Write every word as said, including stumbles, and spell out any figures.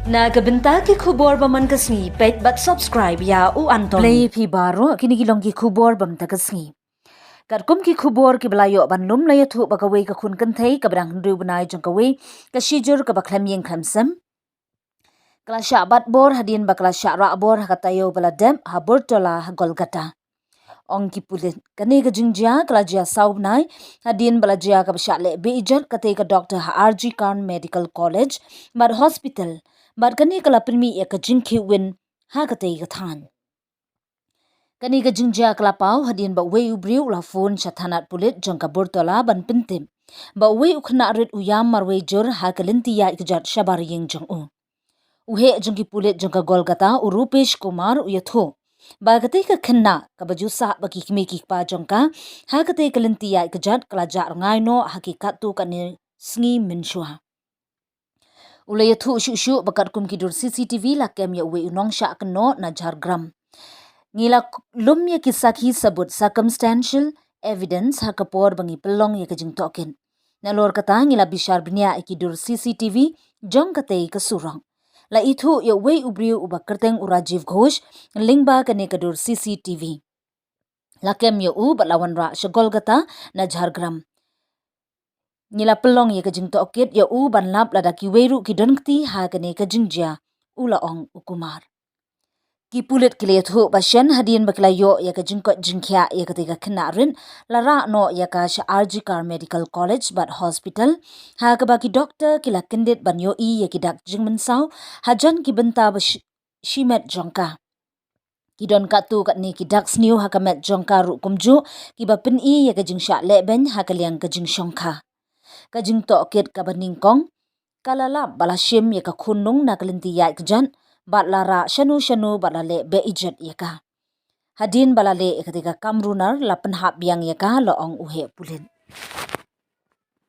Na ka bynta ki khubor ba man ka sngi, peit bad subscribe ïa u Anton. Khublei phi baroh, kine ki long ki khubor ba mynta ka sngi. Katkum ki khubor kiba la ïoh ban lum, la ïathuh ba kawei ka khun kynthei kaba dang hynriew bnai jong kawei ka shijur kaba khlem ïing khlem sem ka la shah bat bor hadien ba ka la shah rah bor ha ka taïew ba la dep ha Burtola ha Kolkata. Ong ki pulit, kane ka jingjia ka la jia saw bnai hadien ba la jia kaba shah leh be-ijot katei ka doktor ha R G Kar Medical College bad Hospital, bad kane ka la pynmih ïa ka jingkhih win ha katei ka thaiñ. Kane ka jingjia ka la paw hadien ba uwei u briew u la phone sha thanat pulit jong ka Burtola ban pyntip ba uwei u khynnah rit u ïam marwei jur ha ka lynti ïaid kjat shabar ïing jong u. U heh jong ki pulit jong ka Kolkata, u Rupesh Kumar, u ïathuh ba katei ka khynnah kaba ju sah bad ki kmie ki kpa jong ka ha katei ka lynti ïaid kjat ka la jah rngai noh ha ki katto katne sngi mynshuwa. U la ïathuh shuh shuh ba katkum ki dur C C T V la kem ïa uwei u nongshah kynnoh na Jhargram. Ngi la lum ïa ki sakhi sabut, circumstantial evidence, ha ka por ba ngi pynlong ïa ka jingtohkit. Nalor kata ngi la bishar bniah ïa ki dur C C T V jong katei ka surok. La ithuh ïa uwei u briew uba kyrteng u Rajiv Ghosh lyngba kane ka dur C C T V. La kem ïa u bad la wanrah sha Kolkata na Jhargram. Ngi la pynlong ïa ka jingtohkit ïa u ban lap lada kiwei ruh ki don kti ha kane ka jingjia, u la ong u Kumar. Ki pulit ki la ïathuh ba shen hadien ba ki la ïoh ïa ka jingkoit jingkhiah ïa katei ka khynnah rit, la rah noh ïa ka sha R G Kar Medical College bad Hospital, ha kaba ki doktor ki la kyndit ban ïohi ïa ki dak jingmynsaw hajan ki bynta ba shi-, shimet jong ka. Ki don katto katne ki dak sniew ha ka met jong ka ruh kumjuh, kiba pyni ïa ka jingshah lehbeiñ ha ka liang ka jingshongkha. Ka jingtohkit kaba nyngkong ka la lap ba la shim ïa ka khunlung na ka lynti ïaid kjat bad la rah shano shano bad la leh be-ijot ïa ka. Hadien ba la leh ïa katei ka kam runar, la pynhap biang ïa ka, la ong u heh pulit.